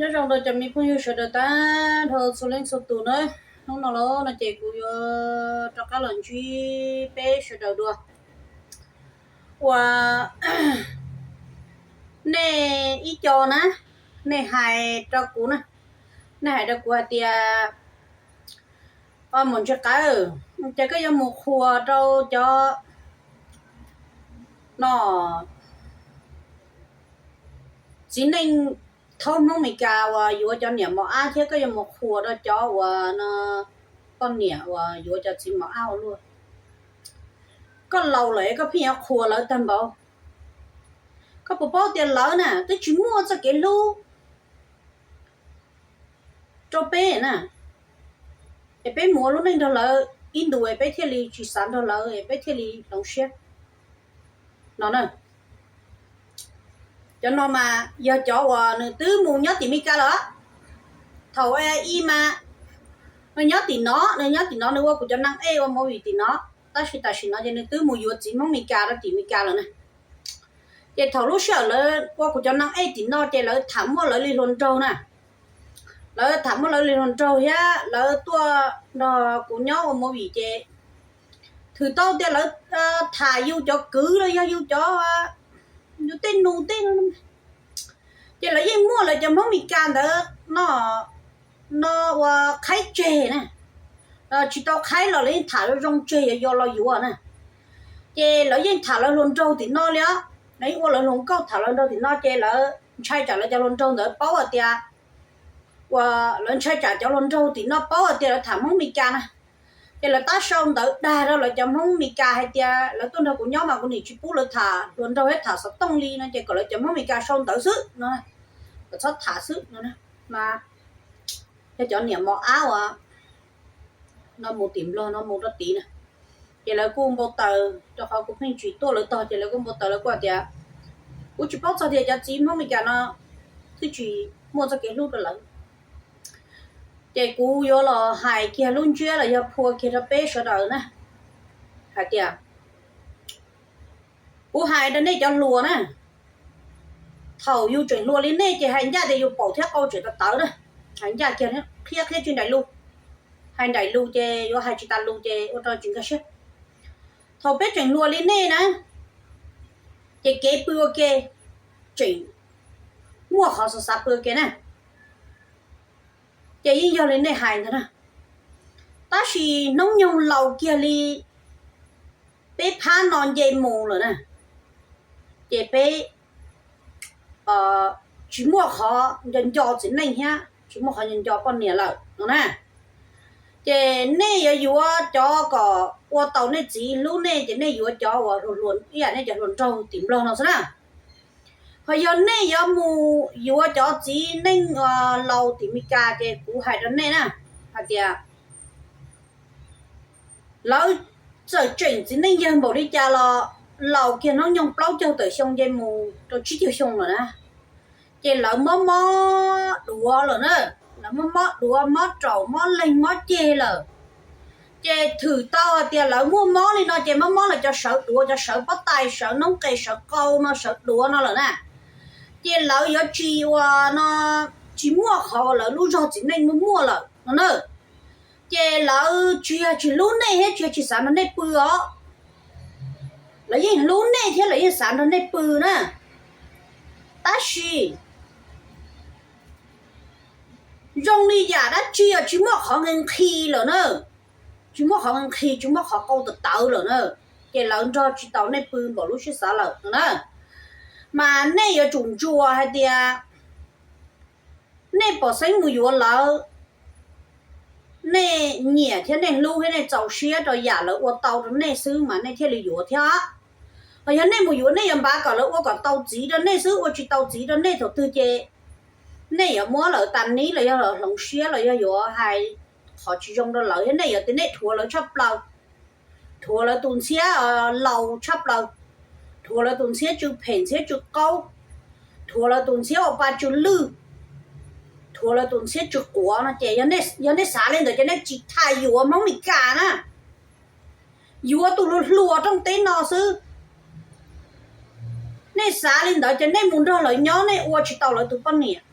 Nyob zoo rau cov me phooj ywg sawv daws tag nrho txhua leej txhua tus na. Hnub no los no ces kuv yuav rov qab los ntsib peb sawv daws dua. Uas nej ib co na, nej hais rau kuv na, nej hais rau kuv hais tias, Maum Ntsis Qawv, ces koj yuav mus qhuas rau cov no txiv neej thaub Hmoob Mes Kas uas yuav cov niam mos ab thiab koj yuav mus qhuas rau cov uas no poj niam uas yuav cov txiv mos ab ua luaj. Koj laus lawm koj pheej yuav qhuas lawv tag npaum. Koj puas paub tias lawv na twb tsis muaj txoj kev hlub rau peb na, es peb mus ua lub neej nrog lawv ib ntus es peb thiaj li tsis xav nrog lawv es peb thiaj li hloov siab no na. Cov no mas yog cov uas nws twb mus nyob tim Mes Kas lawm. Thaum ib mas nws nyob tim no, nws nyob tim no nws ua kuv cov neeg ej ua movie tim no, tab sis tam sim no ces nws twb mus yuav txiv Hmoob Mes Kas rau tim Mes Kas lawm na. Ces thaum lub sij hawm lawv ua kuv cov neeg ej tim no ces lawv tham muaj lawv li hluas nraug na. Lawv tham muaj lawv li hluas nraug thiab lawv tuaj nrog kuv nyob ua movie ces thwm tau tias lawv tham yus cov kwv los yog yus cov, yus tej nus tej no, ces lawv yeej muaj lawv cov Hmoob Mes Kas ntawd no, no ua qhaib tseg na, tsis tau qhaib los lawv yeej tham zoo zoo tseg yog yos los yuav na. Ces lawv yeej tham lawv hluas nraug tim no li os, lawv yeej ua lawv hluas nkauj tham hluas nraug tim no ces lawv ntshai tsam lawv cov hluas nraug ntawd paub hais tias, uas lawv ntshai tsam cov hluas nraug tim no paub hais tias lawv tham Hmoob Mes Kas na. Ces lawv tab sau ntawv dag rau lawv cov Hmoob Mes Kas hais tias lawv tuaj nrog kuv nyob mas kuv nim tsis pub lawv tham hluas nraug thiab tham xov tooj li no ces kom lawv cov Hmoob Mes Kas sau ntawv xwb no, kom txhob tham xwb no. Mas yog cov niam mos ab uas no mus tim Nplog no mus rau tid na, ces lawv kuj npau taws rau qhov kuv pheej tsis tuaj lawv tog ces lawv kuj npau taws lawv kuj hais tias, kuv tsis paub txog tias cov txiv Hmoob Mes Kas no twb tsis muaj txoj kev hlub rau lawv. Ces kuv yuav los hais kiag lub ntsiab los yog phua kiag rau peb sawv daws na, hais tias, kuv hais rau nej cov hluas na, thaum yus tseem hluas li nej ces hais ncaj tias yus paum thiab qau tseem tawv tawv na, hais ncaj kiag qhia qhia tsis nraim lus, hais nraim lus ces yuav hais tsis tas lus ces ua rau tsis nkag siab. Thaum peb tseem hluas li nej na, ces kev pw ua ke tseem muaj qhov xav xav pw ua ke na, ces yeej yog li nej hais ntag na. Tab sis hnub nyoog laus kiag li peb phab no nce mus lawm na, ces peb tsis muaj qhov nco nco txiv neej thiab tsis muaj qhov nco nco poj niam lawm no na. Ces nej yuav yuav cov kom ua tau nej txiv hlub nej ces nej yuav cov uas hluas hluas ib yam nej cov hluas nraug tim Nplog no xwb na. Ho yog nej yuav mus yuav cov txiv neej laus tim Mes Kas ces kuv hais rau nej na, hais tias lawv txawm tseem txiv neej yawg npaum li cas los laus kiag hnub nyoog plaub caug tawm xyoo nce mus rau tsib caug xyoo lawm na, ces lawv mob mob duav lawm na, lawv mob mob duav mob raum mob leeg mob ceg lawm. Ces thwm tau hais tias lawv muaj mob li no ces mob mob lawv cov sawv duav, cov sawv pob tais, sawv noob qes, sawv qau no, sawv duav no lawm na. Ces lawv yuav tsis ua no, tsis muaj qhov lawv lub zog txiv neej muaj muaj lawm no na. Ces lawv tsis yog tsis hlub nej thiab tsis yog tsis xav nrog nej pw os, lawv yeej hlub nej thiab lawv yeej xav nrog nej pw na. Tab sis zoo li yam dab tsi os tsis muaj qhov nqhis nqhis lawm na, tsis muaj qhov nqhis nqhis tsis muaj qhov qau tawv tawv lawm na, ces lawv nrog tsis tau nej pw npaum lub siab xav lawm no na. Mas nej yuav tsum ntsuas hais tias nej pom xeeb mus yuav lawv, nej nyiam thiab nej hlub thiab nej txaus siab rau yam lawv ua tau rau nej xwb mas nej thiaj li yuav thiab. Ho yog nej mus yuav nej yuav npav kom lawv ua kom tau txiv rau nej xwb, ua tsis tau txiv rau nej thaum twg ces nej yuav muab lawv tas nib los yog hloov siab los yog yuav hais qhov tsis zoo rau lawv thiab nej yuav tias nej dhuav lawv tshaj plaws, dhuav lawv tus ntxhiab laus tshaj plaws, dhuav lawv tus ntxhiab tsw phem ntxhiab tsw qaub, dhuav lawv tus ntxhiab ua pa tsw lwj, dhuav lawv tus ntxhiab tsw quav no ces yog nej xav li ntawd ces nej tsis tham yuav Hmoob Mes Kas na, yuav tus hluas hluas rooj teb no xwb. Nej xav li ntawd ces nej mus nrog lawv nyob nej ua tsis tau lawv tus poj niam.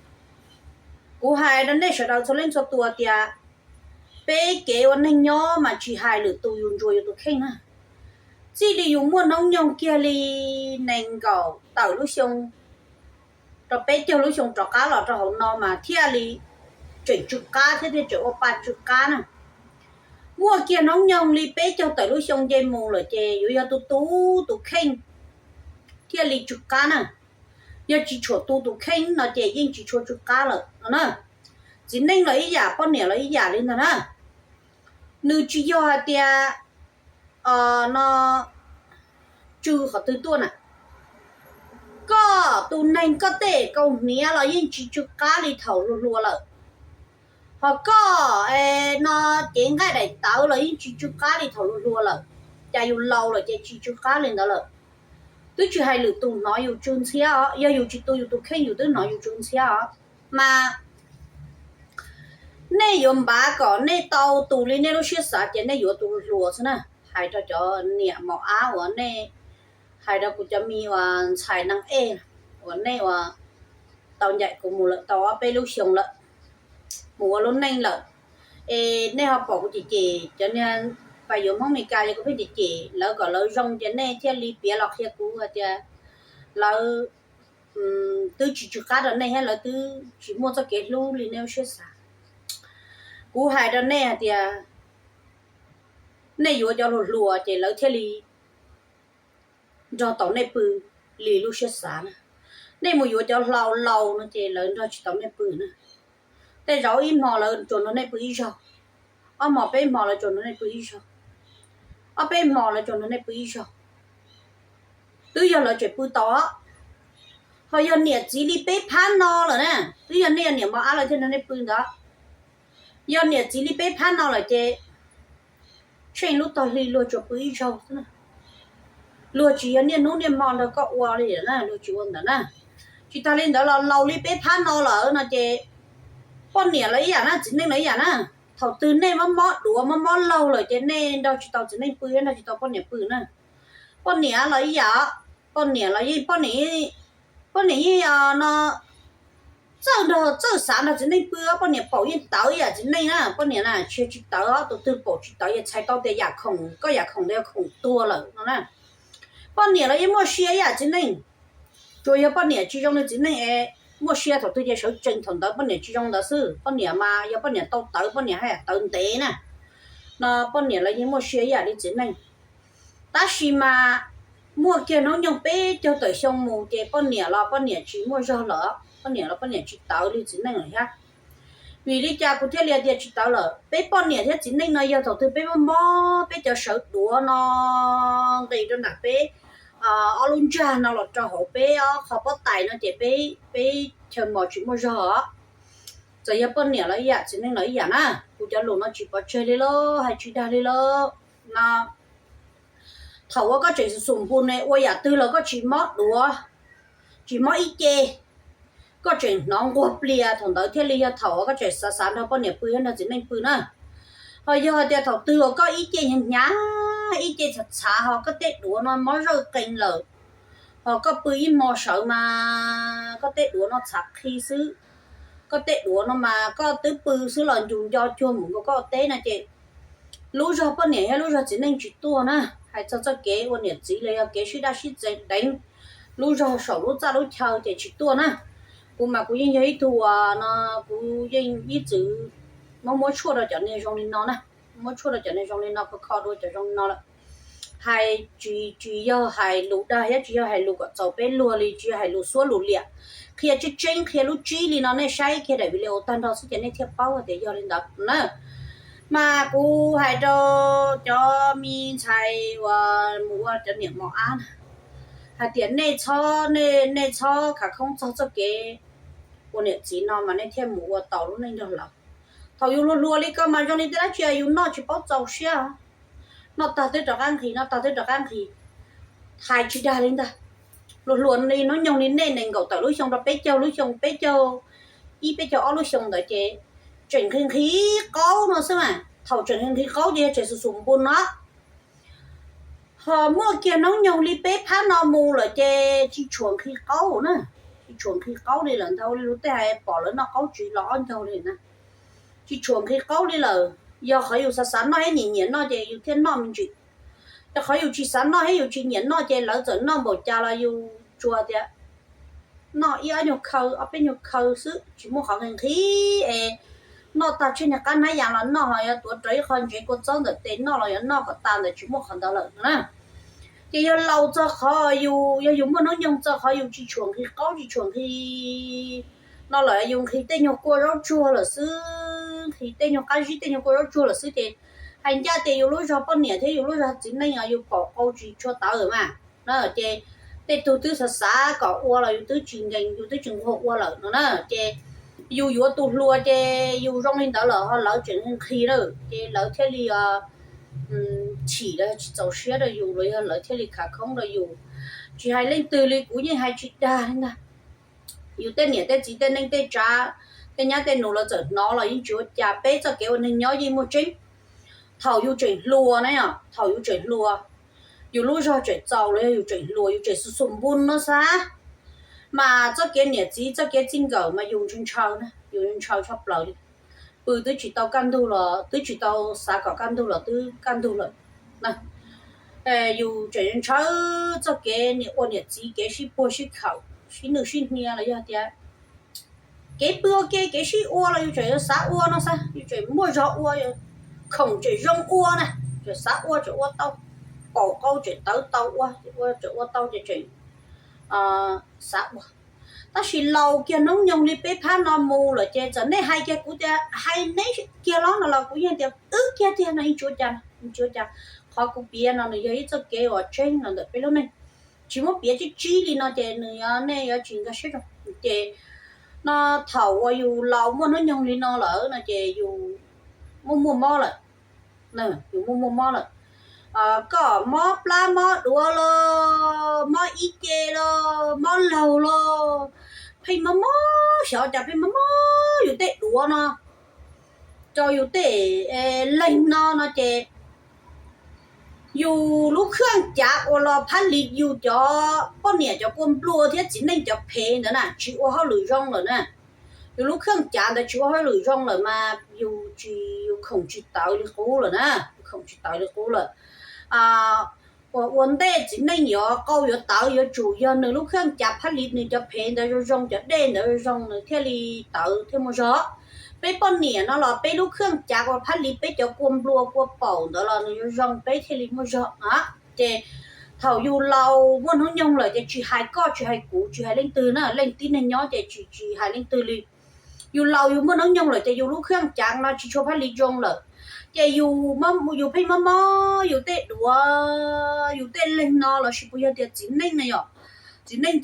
Kuv hais rau nej sawv daws txhua leej txhua tus tias peb kev ua neeg nyob mas tsis hais lwm tus, yus ntsuas yus tus kheej na. Txij li yus muaj hnub nyoog kiag li nees nkaum tawm lub xyoo rau peb caug lub xyoo rov qab los rau hauv no mas thiaj li tseem tsw qab thiab thiaj tseem ua pa tsw qab na. Muaj kiag hnub nyoog li peb caug tawm lub xyoo nce mus lawm ces yuav yog tu tu tus kheej thiaj li tsw qab na. Yog tsis tshua tu tus kheej no ces yeej tsis tshua tsw qab lawm no na. Txiv neej los ib yam, poj niam los ib yam li ntag na. Nws tsis yog hais tias no tsw qhov twg tuaj na. Koj tus neeg koj tej kaus hniav los yeej tsis tsw qab li thaum hluas hluas lawm. Ho koj no cev nqaij daim tawv los yeej tsis tsw qab li thaum hluas hluas lawm. Cas yus laus lawm ces tsis tsw qab li ntawd lawm. Twb tsis hais lwm tus hnov yus tsw ntxhiab os, yog yus tsis tu yus tus kheej yus twb hnov yus tsw ntxhiab os. Mas nej yuav npav kom nej tau tus li nej lub siab xav ces nej yuav tus hluas xwb na. Hais rau cov niam mos ab uas nej, hais rau kuv cov me uas ntxhais neeg ej uas nej uas tau ncaim kuv mus lawm tau ob peb lub xyoo lawm, mus ua lub neej lawm, es nej ho pom kuv cem cem cov niag pais yuav Hmoob Meskas, yog kuv pheej cem cem lawv kom lawv zoo ces nej thiaj li piav los qhia kuv hais tias lawv twb tsis tsw qab rau nej thiab lawv twb tsis muaj txoj kev hlub li nej lub siab xav. Kuv hais rau nej hais tias nej yuav cov hluas hluas ces lawv thiaj li nrog tau nej pw li lub siab xav na. Nej mus yuav cov hlau laus no ces lawv nrog tsis tau nej pw na. Tej zaum ib hmo lawv tsuas nrog nej pw ib zaug, ob hmo peb hmo lawv tsuas nrog nej pw ib zaug, ob peb hmo lawv tsuas nrog nej pw ib zaug, twb yog lawv tseem pw tau os. Ho yog niam txiv li peb phab no lawm na, twb yog nej yog niam mos ab lawv thiaj nrog nej pw ntawd. Yog niam txiv li peb phab no lawm ces tsheej lub tog hli luag tsuas pw ib zaug xwb na. Luag tsis yog niaj hnub niaj hmo nrog koj ua li na, luag tsis ua ntawd na. Tsis tas li ntawd los laus li peb phab no lawm no ces poj niam los ib yam na, txiv neej los ib yam na. Thaum twg nej mob mob duav mob mob laug lawm ces nej nrog tsis tau txiv neej pw, nrog tsis tau poj niam pw na. Poj niam los ib yam, poj niam los yeej, poj niam yeej no txawj nrog, txawj xav nrog txiv neej pw, poj niam paum yeej tawv ib yam txiv neej na. Poj niam na tsis yog tsis tawv, tus twg paum tsis tawv yeej txhais tau tias yam khoom, koj yam khoom ntawd yog khoom tuag lawm no na. Poj niam los yeej muaj sia ib yam txiv neej, tsuas yog poj niam tsis zoo li txiv neej es muaj sia thaum twg ces sawv tsees thaum ntawd, poj niam tsis zoo ntawd xwb. Poj niam mas yog poj niam tau tawv poj niam haj yam tawv ntev na, no poj niam los yeej muaj sia ib yam li txiv neej. Tab sis mas muaj kiag hnub nyoog peb caug tawm xyoo mus ces poj niam los poj niam tsis muaj zog lawm, poj niam los poj niam tsis tawv li txiv neej lawm thiab. Vim li cas kuv thiaj li tias tsis tawv lawm? Peb poj niam thiab txiv neej no yog thaum twg peb mob mob, peb cov sawv duav no nqis rau nram peb ob lub ntsag no los rau hauv peb ob qho pob tais no ces peb, peb chaw mos tsis muaj zog. Txawm yog poj niam los ib yam, txiv neej los ib yam na. Kuv cov lus no tsis pov tseg li lauj, hais tsis dag li lauj no. Thaum uas koj tseem xum xum npu ne, ua yam twg los koj tsis mob duav, tsis mob ib ce, koj tseem hnov nquag plias, thaum ntawd thiaj li yog thaum uas koj tseem xav xav nrog poj niam pw thiab nrog txiv neej pw na. Ho yog hais tias thaum twg uas koj ib ce hnyav hnyav, ib ce txhav txhav, ho koj tej duav no mob zawj qees lawm, ho koj pw ib hmo sawv mas koj tej duav no txhav qhi xwb, koj tej duav no mas koj twb pw xwb los ncus nco cuag mus nkaus koj teb no ces lub zog poj niam thiab lub zog txiv neej tsis tuaj na. Hais txog txoj kev ua niam txiv los yog kev sib daj sib deev, lub zog saum lub txaj lub chaw ces tsis tuaj na. Kuv mas kuv yeej yog ib tug uas no, kuv yeej ib txwm muab muab tshuaj rau cov niag zoo li no na, muab tshuaj rau cov niag zoo li no, kho kho dua cov zoo li no lawm. Hais tsis, tsis yog hais lus dag thiab tsis yog hais lus kom txaus peb luag li, tsis yog hais lus xuab lus liam, qhia tseeb tseeb, qhia lub tsib li no, nej saib kiag daim video tag nrho xwb ces nej thiaj paub tias yog li ntawd na. Mas kuv hais rau cov me ntxhais uas mus ua cov niam mos ab na, hais tias nej txhob, nej txhob khav khoob txog txoj kev ua niam txiv no mas nej thiaj mus ua tau lub neej nrog lawv. Thaum yus hluas hluas li ko mas zoo li tej dab tsi yus noj tsis paub txaus siab, noj tag twb rov qab nqhis, noj tag twb rov qab nqhis, hais tsis dag li ntag. Hluas hluas li hnub nyoog li nej nees nkaum tawm lub xyoo rau peb caug lub xyoo, peb caug ib peb caug ob lub xyoo ntawd ces tseem nqhis nqhis qaub no xwb mas. Thaum tseem nqhis nqhis qaub ces yog tseem xum xum npu no. Ho muaj kiag hnub nyoog li peb phab no mus lawm ces tsis tshua nqhis qaub na. tsis tshua nqhis qaub li lawm, ntag li lus tej hais pom lawv noj qaub tsis los ob ncaug li na. Tsis tshua nqhis qaub li lawm, yog qhov yus xav xav noj thiab nyiam nyiam noj ces yus thiaj noj me ntsis. Yog qhov yus tsis xav noj thiab yus tsis nyiam noj ces lawv txawm noj npaum cas los yus tsuas tias noj ib ob nyuag khaw ob peb nyuag khaw xwb, tsis muaj qhov nqhis nqhis es noj tag tsheej niag qab hnab yas los noj, ho yuav tuav rawv ib qho ntsev kua txob ntawm tes noj los yuav noj kom tas ntawd, tsis muaj qhov ntawd lawm na. Ces yog laus txog qhov yus, yog yus muaj hnub nyoog txog qhov yus tsis tshua nqhis qaub tsis tshua nqhis no lawm, yus nqhis tej nyuag kua zaub tsuag lawm xwb, nqhis tej nyuag qab zib tej nyuag kua zaub tsuag lawm xwb ces hais ncaj tias yus lub zog poj niam thiab yus lub zog txiv neej yus paum qau tsis tshua tawv mas na. Ces tej tug twb xav xav kom ua los yus twb tsis nkees, yus twb tsis nquag ua lawm no na. Ces yus yuav tus hluas ces yus zoo li ntawd lawm ho lawv tseem nqhis lawm ces lawv thiaj li chim los tsis txaus siab rau yus los yog lawv thiaj li khav khoob rau yus. Tsis hais leej twg li, kuv yeej hais tsis dag li ntag. Yus tej niam tej txiv tej neej tej tsav, tej nyab tej nus lawv txawm hnov los yeej tsis ua cas, peb txoj kev ua neeg nyob yeej muaj tseeb. Thaum yus tseem hluas na, thaum yus tseem hluas, yus lub zog tseem txaus los yog yus tseem hluas yus tseem xu xum npun no xav, mas txoj kev niam txiv txoj kev txij nkawm mas yus ntshaw ntshaw na, yus ntshaw tshaj plaws li. Pw twb tsis tau kaj ntug los twb tsis tau xav kom kaj ntug los twb kaj ntug lawm. Yus tseem ntshaw txoj kev niam ua niam txiv kev sib puag sib khawm sib nwj sib hnia los yog tias kev pw ua ke kev sib ua los yus tseem xav ua no xav, yus tseem muaj zog ua, khoom tseem zoo ua na, tseem xav ua tseem ua tau, paum qau tseem tawv tau ua, tseem ua tau ces tseem xav ua. Tab sis laus kiag hnub nyoog li peb phab no mus lawm ces txawm nej hais kiag kuv tias hais neb kiag los no los kuv yeej tias wb kiag tiag no yeej tsis ua cas, tsis ua cas. Qhov kuv piav no nws yog ib txoj kev uas tseeb los ntawm peb lub neej, tsis muab piav tsib tsib li no ces nws yuav, nej yuav tsis nkag siab rau. Ces no thaum uas yus laus muaj hnub nyoog li no lawm no ces yus muaj muaj mob lawm, yus muaj muaj mob lawm. Koj mob plab mob duav los mob ib ce los mob laug los pheej mob mob, xyov cas pheej mob mob yus tej duav no, rau yus tej leeg no no ces yus lub khaj cav uas los phab li yus cov poj niam cov kua nplua thiab txiv neej cov phev ntawd na tsis ua hauj lwm zoo lawm na. Yus lub khaj cav ntawd tsis ua hauj lwm zoo lawm mas yus tsis, yus khoom tsis tawv li qub lawm na, yus khoom tsis tawv li qub lawm. Uas ua ntej txiv neej yuav qau yuav tawv yuav tsum yog nws lub khaj cav phab li nws cov phev ntawd zoo zoo, cov dej ntawd zoo zoo nws thiaj li tawv thiaj muaj zog. Peb poj niam no los peb lub khaj cav uas phab li peb cov kua nplua kua paum ntawd los nws zoo zoo peb thiaj li muaj zog na. Ces thaum yus laus muaj hnub nyoog lawm ces tsis hais koj tsis hais kuv tsis hais leej twg na, leej tib neeg nyob ces tsis, tsis hais leej twg li. Yus laus yus muaj hnub nyoog lawm ces yus lub khaj cav no tsis tshua phab li zoo lawm. Ces yus, yus pheej mob mob yus tej duav, yus tej leeg no lossis puas yog tias txiv neej na yom. Txiv neej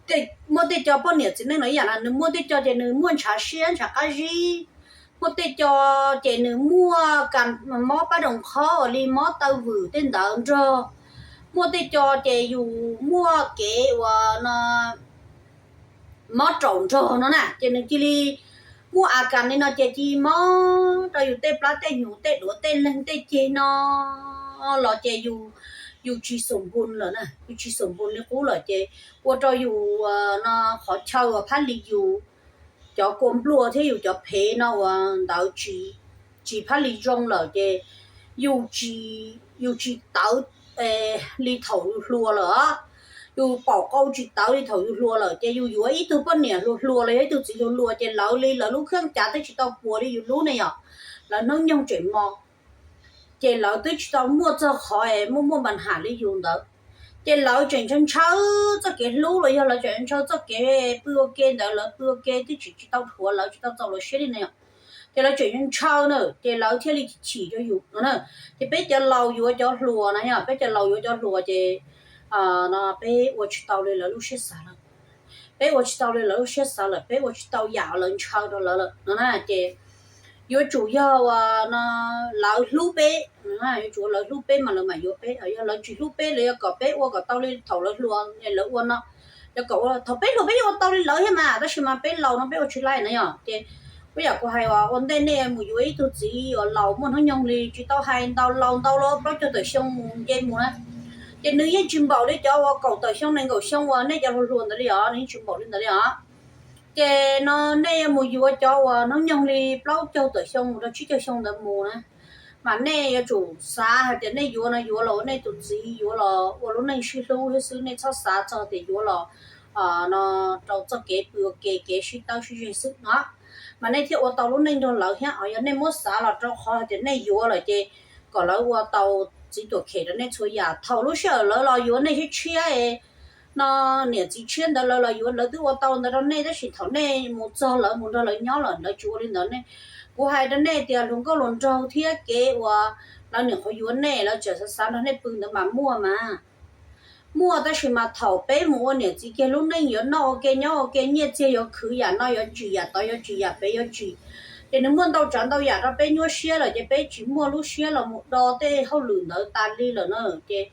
ces muaj tej co poj niam txiv neej no ib yam na, nws muaj tej co ces nws muaj ntshav siab ntshav qab zib, muaj tej co ces nws muaj kas mob pab doos qhov uas li mob taw vwm tej ntawd nrog, muaj tej co ces yus muaj kev uas no mob raum nrog no na ces nws cia li muaj a kas li no ces cia li mob rau yus tej plab tej hnyuv tej duav tej leeg tej ceg no los ces yus, yus tsis xum npun lawm na, yus tsis xum npun li qub lawm ces ua rau yus no qhov chaw uas phab li yus cov kua nplua thiab yus cov phev no uas ntawd tsis, tsis phab li zoo lawm ces yus tsis, yus tsis tawv li thaum yus hluas lawm. Yus paum qau tsis tawv li thaum yus hluas lawm ces yus yuav ib tug poj niam hluas hluas los yog ib tug txiv hluas hluas ces lawv li lawv lub khaj cav twb tsis tau puas li yus lub ne yom, lawv hnub nyoog tseem mos, ces lawv twb tsis tau muaj txog qhov es muaj muaj npa ham li yus ntawd. Ces lawv tseem ntshaw ntshaw txoj kev hlub los yog lawv tseem ntshaw txoj kev pw ua ke ntawd, lawv pw ua ke twb tsis, tsis tau dhuav lawv tsis tau txaus lawv siab li na yom. Ces lawv tseem ntshaw na ces lawv thiaj li chim rau yus no na. Ces peb cov laus yuav cov hluas na yom, peb cov laus yuav cov hluas ces no peb ua tsis tau li lawv lub siab xav lawm. Peb ua tsis tau li lawv lub siab xav lawm, peb ua tsis tau yam lawv ntshaw rau lawv lawm no na. Ces yuav tsum yog uas no lawv hlub peb, yuav tsum lawv hlub peb mas lawv mam yuav peb. Yog lawv tsis hlub peb, lawv yuav kom peb ua kom tau li thaum lawv hluas es lawv ua no, yuav kom ua thaum peb hluas peb yeej ua tau li lawv thiab mas, tab sis mas peb laus no peb ua tsis laij na yom. Ces ua yam kuv hais uas ua ntej nej mus yuav ib tug txiv uas laus muaj hnub nyoog li tsis tau hais ntau laus ntau los plaub caug tawm xyoo mus nce mus na, Ces nws yeej tsis npaum li cov uas kaum tawm xyoo nees nkaum xyoo uas nej cov hluas hluas ntawd li os, nws yeej tsis npaum li ntawd li os. Ces no nej yuav mus yuav cov uas hnub nyoog li plaub caug tawm xyoo mus rau tsib caug xyoo ntawd mus na, mas nej yuav tsum xav hais tias nej yuav no yuav los ua nej tus txiv, yuav los ua lub neej sib hlub thiab xwb, nej txhob xav txog tias yuav los no rau txoj kev pw ua ke, kev sib tawb sib zeg xwb no, mas nej thiaj ua tau lub neej nrog lawv thiab. Yog nej muab xav los rau qhov hais tias nej yuav lawm ces kom lawv ua tau txiv tuam khem rau nej txhua yam. Thaum lub sij hawm lawv los yuav nej tshiab tshiab es no niam txiv tshiab ntawd lawv los yuav, lawv twb ua tau ntawd rau nej, tab sis thaum nej mus txog lawv, mus nrog lawv nyob lawm lawv tsis ua li ntawd ne. Kuv hais rau nej tias hluas nkauj hluas nraug thiab kev uas lawv niam qhuav yuav nej, lawv tseem xav xav nrog nej pw ntawd mas muaj mas muaj, tab sis mas thaum peb mus ua niam txiv kiag lub neej yuav noj ua ke nyob ua ke, nyiaj txiag yuav khwv yam no yuav tsim, yam tod yuav tsim, yam pem yuav tsim, ces nws muaj ntau tsav ntau yam rau peb nyuaj siab lawm ces peb tsis muaj lub siab los mus do tej hauj lwm ntawd tas li lawm na. Ces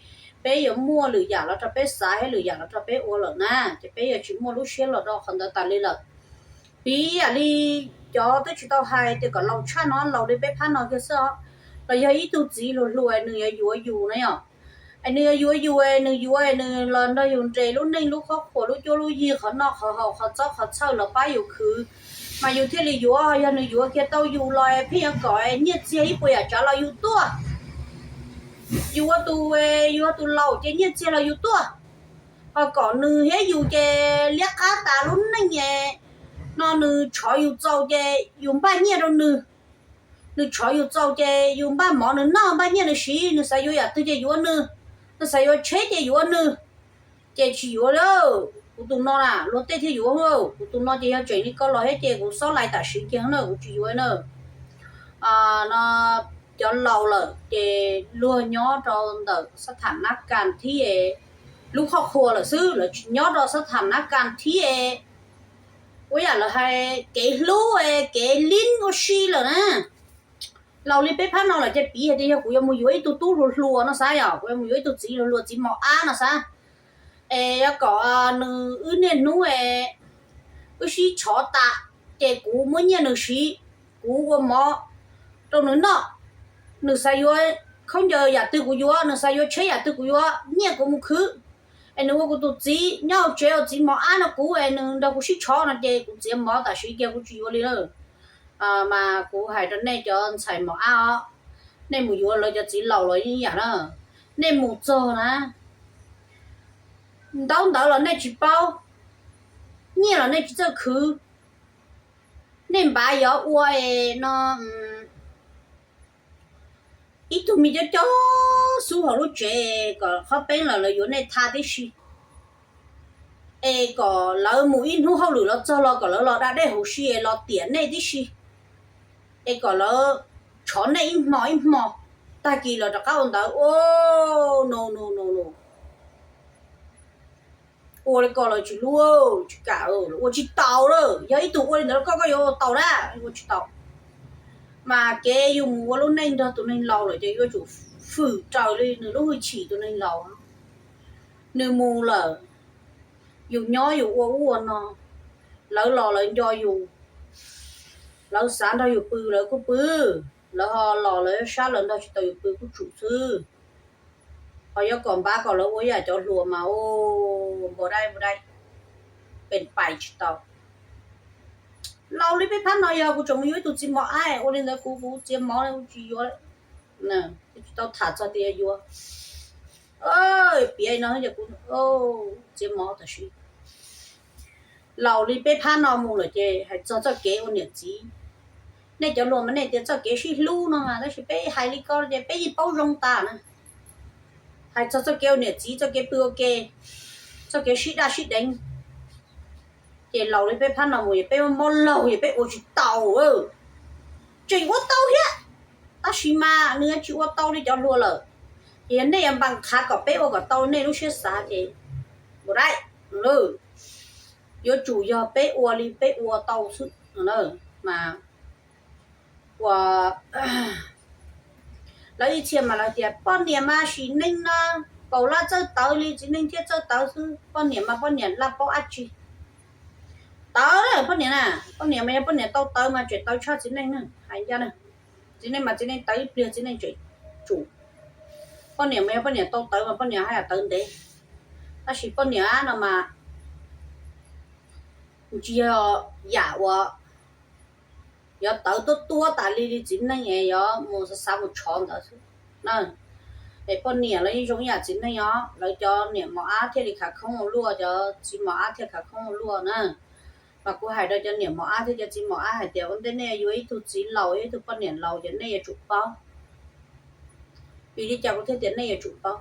peb yuav muaj lwm yam los rau peb xav thiab lwm yam los rau peb ua lawm na, ces peb yuav tsis muaj lub siab los do qhov ntawd tas li lawm. Piv yam li cov twb tsis tau hais tias kom laus tshaj no, laus li peb phab no kiag xwb os, los yog ib tug txiv hluas hluas nws yuav yuav yus na yom, es nws yuav yuav yus, nws yuav nws los nrog yus nres lub neej lub khob khuas lub cuab lub yig, qhov noj qhov haus, qhov txob qhov txhawj los pab yus khwv, mas yus thiaj li yuav. Yog nws yuav kiag tau yus los pheej yuav kom nyiaj txiag ib puas yam tsav los yus tuaj. Yus ua tus, yus ua tus laus ces nyiaj txiag los yus tuaj, ho kom nws thiab yus ces liab qab tas lub neej no, nws tshov yus txaus ces yus npaj nyiaj rau nws, nws tshov yus txaus ces yus npaj mov nws noj, npaj nyiaj nws siv, nws xav yuav yam twg ces yuav nws, nws xav yuav tsheb ces yuav nws, ces tsis yuav li. Kuv tus no na luag tej thiaj yuav, kuv tus no ces yog tseem li ko los thiab ces kuv xob lais tam sim kiag na, kuv tsis yuav na. No cov laus lawm ces luag nyob rau ntawm xab tham nab kas thib lub khob khua lawm xwb, lawv tsis nyob rau xab tham nab kas thib ua yam lawv hais kev hlub kev lib ua si lawm na. Laus li peb phab no lawm ces piv hais tias yog kuv yuav mus yuav ib tug tub hluas hluas no xav, yog kuv yuav mus yuav ib tug txiv hluas hluas, txiv mos ab no xav, es yuav kom nws wb niaj hnub wb sib tshov tas, ces kuv muab nyiaj nws siv, kuv ua mov rau nws noj, nws xav yuav khaub ncaws yam twg kuv yuav, nws xav yuav tsheb yam twg kuv yuav, nyiaj kuv mus khwv, es nws ua kuv tus txiv nyob hauv tsev ua txiv mos ab no kuv, es nws nrog kuv sib tshov no ces kuv txiav mov tam sim kiag, kuv tsis yuav li lawm. Mas kuv hais rau nej cov ntxhais mos ab os, nej mus yuav lawv cov txiv laus los yeej ib yam na, nej mus txog na, ntaub ntawv los nej tsis paub, nyiaj los nej tsis txawj khwv, nej npav yuav ua no ib tug me coob coob xub hauv lub tsev kom qhov peeb lawm lawv yuav nej tha tib si, es kom lawv mus ib hnub hauj lwm los txog los kom lawv los da dej huv si es los tiam nej tib si, es kom lawv tshov nej ib hmo ib hmo, tag kis los rov qab ua ntawv. No no no no, ua li ko lawv tsis hlub, tsis kam, ua tsis tau lawm. Yog ib tug ua li ntawd rau koj, koj yuav ua tau na? Ua tsis tau. Mas kev yus mus ua lub neej nrog tus neeg laus lawm ces yuav tsum fwm raws li nws lub hwj chim tus neeg laus. Nws mus lawm, yus nyob yus ua ub ua no, lawv los lawv nco yus, lawv xav nrog yus pw lawv kuj pw, lawv ho los lawv sab lawv nrog tsis tau yus pw kuj tsum xwb. Ho yuav kom npav kom lawv ua yam cov hluas mas npau dai npau dai, pes pais tsis tau. Laus li peb phab no yog kuv tseem mus yuav ib tug txiv mos ab ua li ntawd kuv, kuv txiav mov kuv tsis yuav, tsis tau tham txog tias yuav, piav no kuv txiav mov tam sim. Laus li peb phab no mus lawm ces hais txog txoj kev ua niam txiv, nej cov hluas mas nej tias txoj kev sib hlub no mas, tab sis peb hais li ko ces peb yeej paub zoo tas na. Hais txog txoj kev ua niam txiv, txoj kev pw ua ke, txoj kev sib daj sib deev, ces laus li peb phab no mus es peb mob laug es peb ua tsis tau. Tseem ua tau thiab, tab sis mas nws tsis ua tau li cov hluas lawm. Ces yog nej yuav npaj qhav kom peb ua kom tau nej lub siab xav ces npau dai, yuav tsum yog peb ua li peb ua tau xwb. Mas ua lawv ib txhia mas lawv tias poj niam mas sim neej no paum laj txawj tawv li txiv neej thiaj txawj tawv xwb, poj niam mas poj niam laj paub dab tsi. Tawv poj niam na, poj niam mas yog poj niam tau tawv mas tseem tawv tshaj txiv neej na, hais ncaj na. Txiv neej mas txiv neej tawv ib pliag txiv neej tseem tsum. Poj niam mas yog poj niam tau tawv mas poj niam haj yam tawv ntev, tab sis poj niam no mas tsis yog yam uas yuav tawv tuab tuab tas li li txiv neej es yuav mus xav xav mus tshov ntawd xwb na. Es poj niam los yeej zoo ib yam txiv neej os, lawv cov niam mos ab thiaj li khav khoob ua luaj, cov txiv mos ab thiaj khav khoob ua luaj na. Mas kuv hais rau cov niam mos ab thiab cov txiv mos ab hais tias ua ntej nej yuav ib tug txiv laus ib tug poj niam laus ces nej yuav tsum paub. Vim li cas kuv thiaj tias nej yuav tsum paub?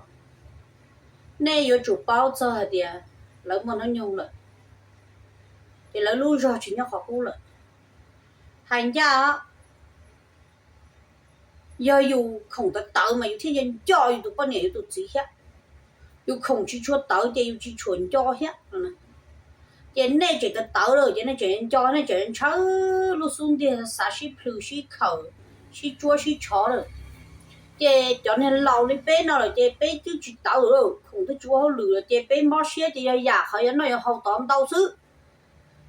Nej yuav tsum paub txog hais tias lawv muaj hnub nyoog lawm, ces lawv lub zog tsis nyob qhov qub lawm. Hais ncaj, yog yus khoom tawv tawv mas yus thiaj nco nco yus tus poj niam yus tus txiv thiab. Yus khoom tsis tshua tawv ces yus tsis tshua nco thiab. Ces nej tseem tawv tawv lawm ces nej tseem nco, nej tseem ntshaw lub xub ntiag xav sib plhws sib khawm, sib tsuab sib tshov lawm. Ces cov niag laus li peb no lawm ces peb twb tsis tawv lawm, khoom twb tsis ua hauj lwm lawm ces peb mob siab ces yog yam qhov yuav noj yuav haus tod ntau xwb.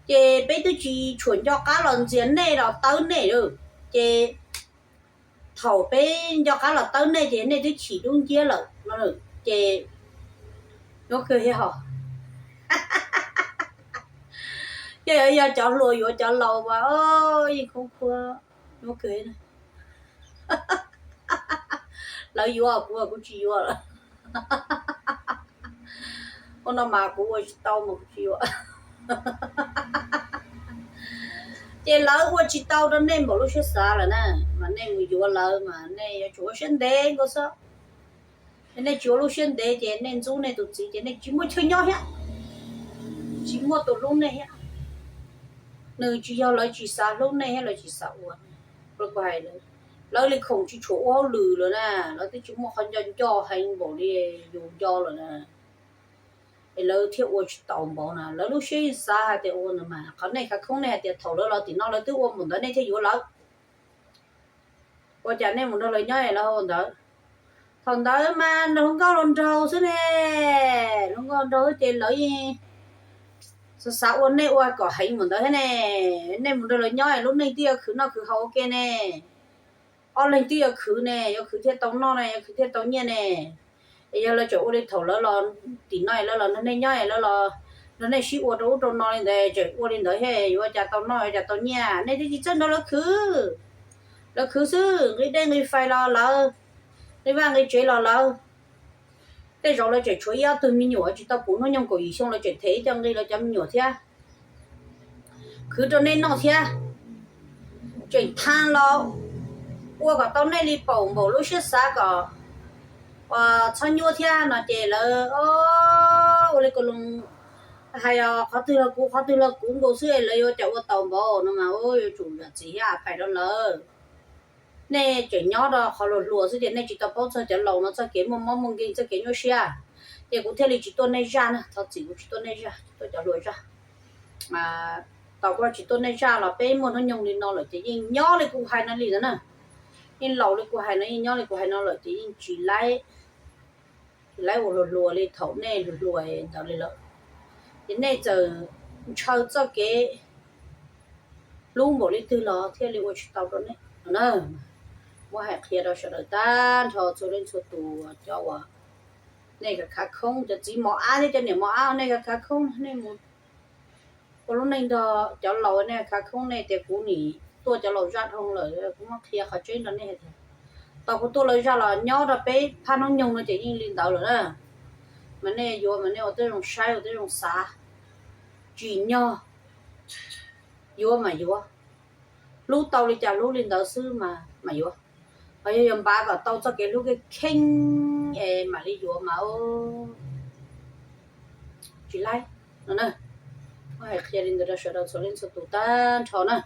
Ces peb twb tsis tshua nco qab los ntxias nej los tawb nej lawm. Ces thaum peb nco qab los tawb nej ces nej twb chim dub nciab lawm no. Ces yuav kawg thiab hos. Yog, yog cov hluas yuav cov laus mas yeej khoob khuab, yuav kawg. Lawv yuav kuv, kuv tsis yuav lawm. Ua no mas kuv ua tsis tau mas kuv tsis yuav. Ces lawv ua tsis tau rau nej npaum lub siab xav lawm na, mas nej mus yuav lawv mas nej yuav tsum ua siab ntev nkaus xwb. Nej tsis ua lub siab ntev ces nej ntxub nej tus txiv ces nej tsis muaj chaw nyob thiab, tsis muaj tus hlub nej thiab. Nws tsis yog lawv tsis xav hlub nej thiab lawv tsis xav ua. Kuv hais, lawv li khoom tsis tshua ua hauj lwm lawm na, lawv twb tsis muaj qhov nco nco heev npaum li yus nco lawm na. Es lawv thiaj ua tsis tau npaum na, lawv lub siab yeej xav hais tias ua ntawd mas qhov nej khav khoob nej hais tias thaum lawv los tim no lawv twb ua npaum ntawd nej thiaj yuav lawv. Ua cas nej mus nrog lawv nyob es lawv ua ntawd? Thaum ntawd mas hluas nkauj hluas nraug xwb ne, hluas nkauj hluas nraug xwb ces lawv yeej xav xav ua nej ua kom heev npaum ntawd thiab ne. Nej mus nrog lawv nyob es lub neej twb yuav khwv noj khwv haus ua ke ne, ob leeg twb yuav khwv ne, yuav khwv thiaj tau noj ne, yuav khwv thiaj tau nyiaj ne. Es yog lawv tseem ua li thaum lawv los tim no es lawv los nrog nej nyob es lawv los nrog nej sib ua rau ub rau no li ntawd, tseem ua li ntawd thiab yuav ua cas tau noj yuav ua cas tau nyiaj? Nej twb tsis txawj nrog lawv khwv. Lawv khwv xwb, nqi dej nqi fais los lawv, nqi vaj nqi tsev los lawv. Tej zaum lawv tseem tshuav ib ob tug me nyuam tsis tau puv hnub nyoog kaum yim xyoo, lawv tseem them ib co nqi lawv cov me nyuam thiab, khwv rau nej noj thiab. Tseem thaj los ua kom tau nej li paum npaum lub siab xav kom txhob nyuaj thiab no ces lawv ua li ko loo hais os, qhov twg los kuv, qhov twg los kuv nkaus xwb es lawv yuav cas ua tau npaum no mas yuav tsum zam txim thiab a phais rau lawv. Nej tseem nyob rau qhov hluas hluas xwb ces nej tsis tau paub txog cov laus no txoj kev muaj mob muaj nkeeg, txoj kev nyuaj siab. Ces kuv thiaj li tsis tuaj nej zaj na, thov txim kuv tsis tuaj nej zaj, tsis tuaj cov hluas zaj. Tau kuv tsis tuaj nej zaj los peb muaj hnub nyoog li no lawm ces yeej nyob li kuv hais no li ntawd na. Yeej laus li kuv hais no, yeej nyob li kuv hais no lawm ces yeej tsis laib, tsis laib ua hluas hluas li thaum nej hluas hluas ntawd li lawm. Ces nej txawm ntshaw txoj kev hlub npaum li twg los thiaj li ua tsis tau rau nej no na. Muab hais qhia rau sawv daws tag nrho txhua leej txhua tus cov uas nej khav khoob, cov txiv mos ab thiab cov niam mos ab nej khav khoob, nej mus ua lub neej nrog cov laus, nej khav khoob nej tias kuv nim tuaj cov laus zaj dhau lawm, kuv muab qhia qhov tseeb rau nej hais tias tau kuv tuaj lawv zaj los nyob rau peb phab hnub nyoog no ces yeej li ntawd lawm na. Mas nej yuav mas nej ua tib zoo saib ua tib zoo xav, tsim nyog yuav mas yuav, hlub tau li cas hlub li ntawd xwb mas mas yuav. Ho yog yuav npav kom tau txoj kev hlub kheej kheej es mam li yuav mas tsis laib no na. Muab hais qhia li ntawd rau sawv daws txhua leej txhua tus tag nrho na.